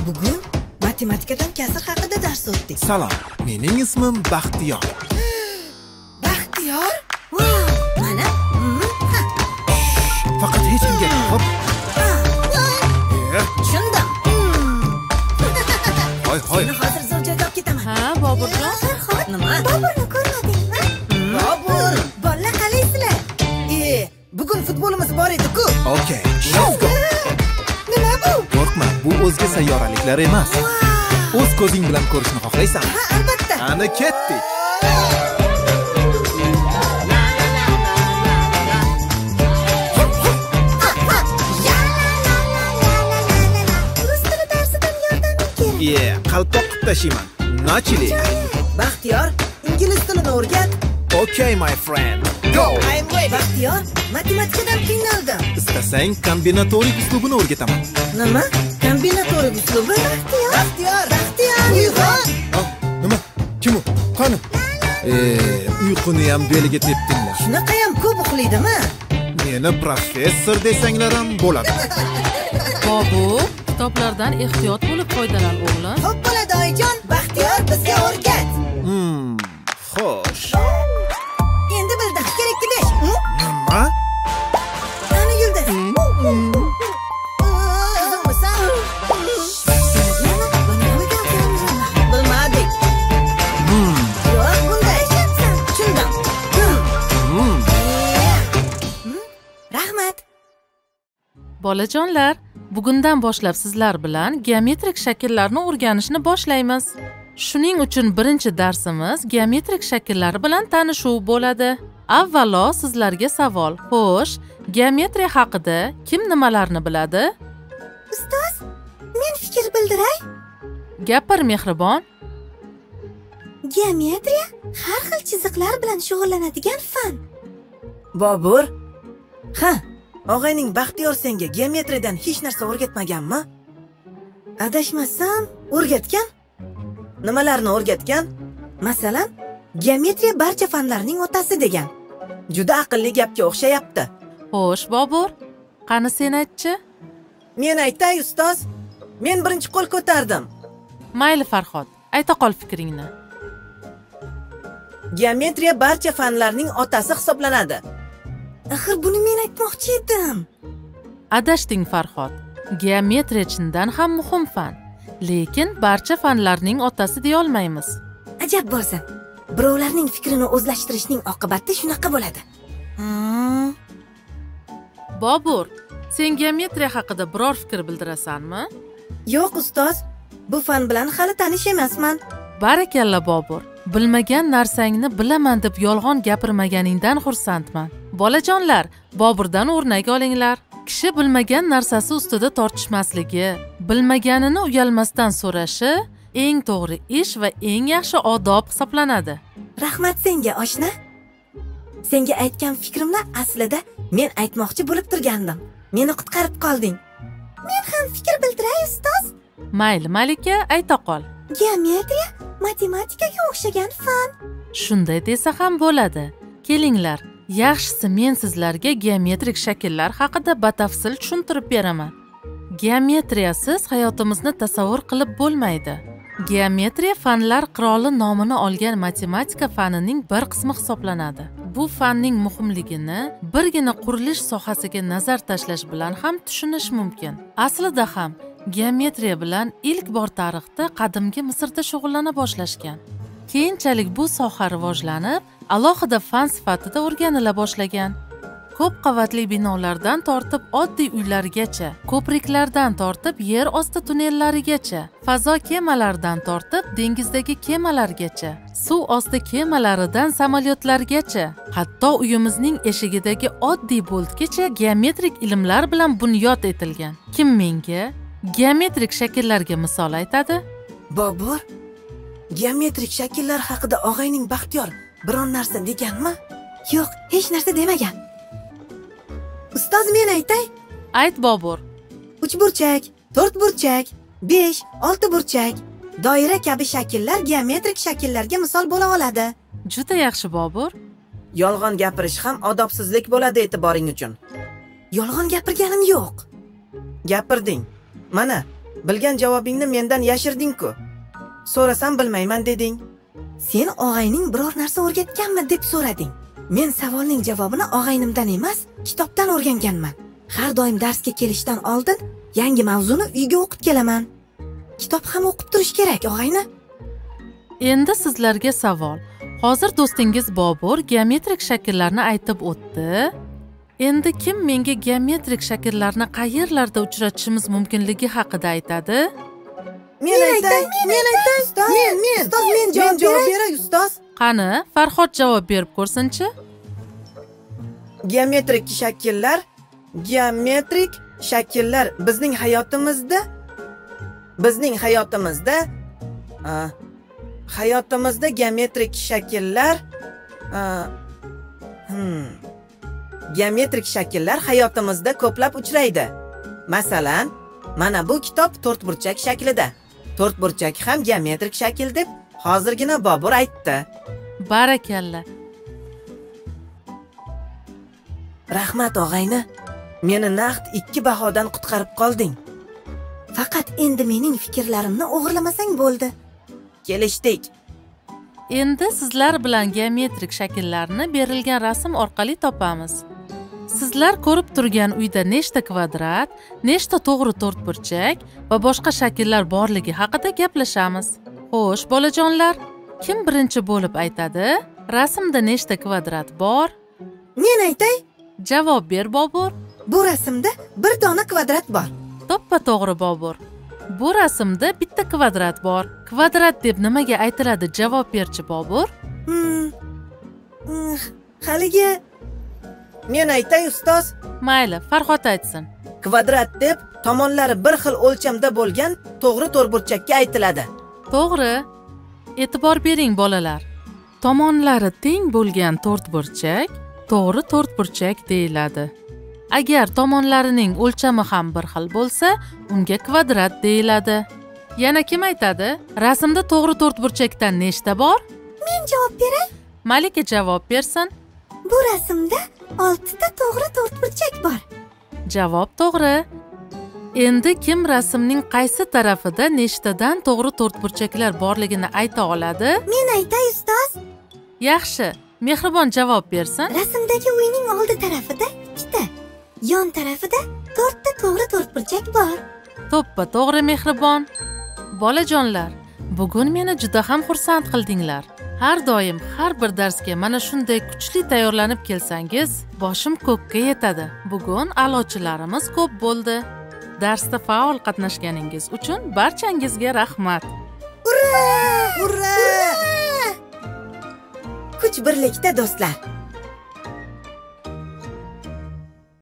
Bugun matematikadan kasr haqida dars o'tdik. Salom, mening ismim Baxtiyor. Baxtiyor? Vau, mana. Faqat hech kimga xo'p. Tushundim. Hoy hoy. Seni hozir zo'r joyga olib ketaman. Ha, Boburjon. Farhod, nima? Boburni ko'rmadingmi? Bobur, bolalar qalaysizlar? Bugun futbolimiz bor edi-ku. Okay, let's go. Nima bu? Qo'rqma, bu o'zga sayyoraliklar emas. O'z ko'zing bilan ko'rishni xohlaysanmi? Ha, albatta. Ana ketdik. Rus tili darsidan yordaming kerak. Yeah, qalpoq qilib tashiyman. Nachili. Baxtiyor, ingliz tilini o'rgat. Okay, my friend. Go. I'm ready. Baxtiyor, matematikadan qiynaldim. Istasang kombinatorik uslubini o'rgataman. Nima? Kombinatorik uslubi? Baxtiyor. Baxtiyor, Baxtiyor. Uyg'on. Nima? Kim u? Qani? Uyquni ham beliga tepdinglar. Shunaqa ham ko'p uxlaydimi? Meni professor desanglar ham bo'ladi. Bobur, kitoblardan ehtiyot bo'lib foydalan, o'g'lim. Xo'p bo'ladi, oyijon. Baxtiyor bizga o'rgat. Xo'sh. Endi bildim. Kerakli 5. Nima? Ana yulduz. Qizimmisan? Bilmadik. Yo'q, bunday. Tushundim. Rahmat. Bolajonlar, bugundan boshlab sizlar bilan geometrik shakllarni o'rganishni boshlaymiz. Shuning uchun birinchi darsimiz geometrik shakllar bilan tanishuv bo'ladi. Avvalo sizlarga savol. Xo'sh, geometriya haqida kim nimalarni biladi? Ustoz, men fikr bildiray. Gapir, Mehribon. Geometriya har xil chiziqlar bilan shug'ullanadigan fan. Bobur? Ha, og'ayning Baxtiyor senga geometriyadan hech narsa o'rgatmaganmi? Adashmasam, o'rgatgan. Nimalarni o'rgatgan? Masalan, geometriya barcha fanlarning otasi degan. Juda aqlli gapga o'xshayapti. Xo'sh, Bobur, qani sen aytchi? Men aytay, ustoz. Men birinchi qo'l ko'tardim. Mayli, Farhod, ayta qol fikringni. Geometriya barcha fanlarning otasi hisoblanadi. Axir buni men aytmoqchi edim. Adashding, Farhod. Geometriya chindan ham muhim fan. Lekin barcha fanlarning otasi deya olmaymiz. Ajab bo'lsin. Birovlarning fikrini o'zlashtirishning oqibati shunaqa bo'ladi. Bobur, sen geometriya haqida biror fikr bildirasanmi? Yo'q, ustoz. Bu fan bilan hali tanish emasman. Barakalla, Bobur. Bilmagan narsangni bilaman deb yolg'on gapirmaganingdan xursandman. Bolajonlar, Boburdan o'rnak olinglar. Kishi bilmagan narsasi ustida tortishmasligi, bilmaganini uyalmasdan so'rashi eng to'g'ri ish va eng yaxshi odob hisoblanadi. Rahmat senga, oshna. Senga aytgan fikrimni aslida men aytmoqchi bo'lib turgandim. Meni qutqarib qolding. Men ham fikr bildiray, ustoz. Mayli, Malika, ayta qol. Geometriya matematikaga o'xshagan fan. Shunday desa ham bo'ladi. Kelinglar, yaxshisi men sizlarga geometrik shakllar haqida batafsil tushuntirib beraman. Geometriyasiz hayotimizni tasavvur qilib bo'lmaydi. Geometriya fanlar qiroli nomini olgan matematika fanining bir qismi hisoblanadi. Bu fanning muhimligini birgina qurilish sohasiga nazar tashlash bilan ham tushunish mumkin. Aslida ham geometriya bilan ilk bor tarixda qadimgi Misrda shug'ullana boshlashgan. Keyinchalik bu soha rivojlanib, alohida fan sifatida o'rganila boshlagan. Ko'p qavatli binolardan tortib oddiy uylargacha, ko'priklardan tortib yer osti tunnellarigacha, fazo kemalaridan tortib dengizdagi kemalargacha, suv osti kemalaridan samolyotlargacha, hatto uyimizning eshigidagi oddiy boltgacha geometrik ilmlar bilan bunyod etilgan. Kim menga geometrik shakllarga misol aytadi? Bobur, geometrik shakllar haqida og'ayning Baxtiyor biron narsa deganmi? Yo'q, hech narsa demagan. Ustoz, men aytay. Ayt, Bobur. 3 burchak, 4 burchak, 5, 6 burchak, doira kabi shakllar geometrik shakllarga misol bo'la oladi. Juda yaxshi, Bobur. Yolg'on gapirish ham odobsizlik bo'ladi, e'tiboring uchun. Yolg'on gapirganim yo'q. Gapirding. Mana, Bilgan javobingni mendan yashirding-ku. So'rasam bilmayman deding. Sen og'ayning biror narsa o'rgatganmi deb so'rading. Men savolning javobini og'aynimdan emas, kitobdan o'rganganman. Har doim darsga kelishdan oldin yangi mavzuni uyga o'qib kelaman. Kitob ham o'qib turish kerak, og'ayni. Endi sizlarga savol. Hozir do'stingiz Bobur geometrik shakllarni aytib o'tdi. Endi kim menga geometrik shakllarni qayerlarda uchratishimiz mumkinligi haqida aytadi? Men aytay, men aytay, ustoz. Men, ustoz, men javob beray, ustoz. Qani, Farhod javob berib ko'rsinchi. Geometrik shakllar bizning hayotimizda geometrik shakllar geometrik shakllar hayotimizda ko'plab uchraydi. Masalan, mana bu kitob to'rtburchak shaklida. To'rtburchak ham geometrik shakl deb hozirgina Bobur aytdi. Barakalla. Rahmat og'ayni. Meni naqd 2 bahodan qutqarib qolding. Faqat endi mening fikrlarimni o'g'irlamasang bo'ldi. Kelishdik. Endi sizlar bilan geometrik shakllarni berilgan rasm orqali topamiz. Sizlar ko'rib turgan uyda nechta kvadrat, nechta to'g'ri to'rtburchak va boshqa shakllar borligi haqida gaplashamiz. Xo'sh, bolajonlar, kim birinchi bo'lib aytadi? Rasmda nechta kvadrat bor? Men aytay. Javob ber, Bobur. Bu rasmda bir dona kvadrat bor. To'ppa-to'g'ri, Bobur. Bu rasmda bitta kvadrat bor. Kvadrat deb nimaga aytiladi? Javob berchi, Bobur. Haligi Men aytay, ustoz. Mayli, Farhod aytsin. Kvadrat deb tomonlari bir xil o'lchamda bo'lgan to'g'ri to'rtburchakka aytiladi. To'g'ri. E'tibor bering, bolalar. Tomonlari teng bo'lgan to'rtburchak to'g'ri to'rtburchak deyiladi. Agar tomonlarining o'lchami ham bir xil bo'lsa, unga kvadrat deyiladi. Yana kim aytadi? Rasmda to'g'ri to'rtburchakdan nechta bor? Men javob beray. Malika javob bersin. Bu rasmda 6 ta to'g'ri to'rtburchak bor. Javob to'g'ri. Endi kim rasmning qaysi tarafida nechtadan to'g'ri to'rtburchaklar borligini ayta oladi? Men aytay, ustoz. Yaxshi. Mehribon javob bersin. Rasmdagi uyning oldi tarafida 2 ta, yon tarafida 4 ta to'g'ri to'rtburchak bor. To'ppa to'g'ri, Mehribon. Bolajonlar, bugun meni juda ham xursand qildinglar. Har doim har bir darsga mana shunday kuchli tayyorlanib kelsangiz, boshim ko'kka yetadi. Bugun a'lochilarimiz ko'p bo'ldi. Darsda faol qatnashganingiz uchun barchangizga rahmat. Ura! Ura! Kuch birlikda, do'stlar.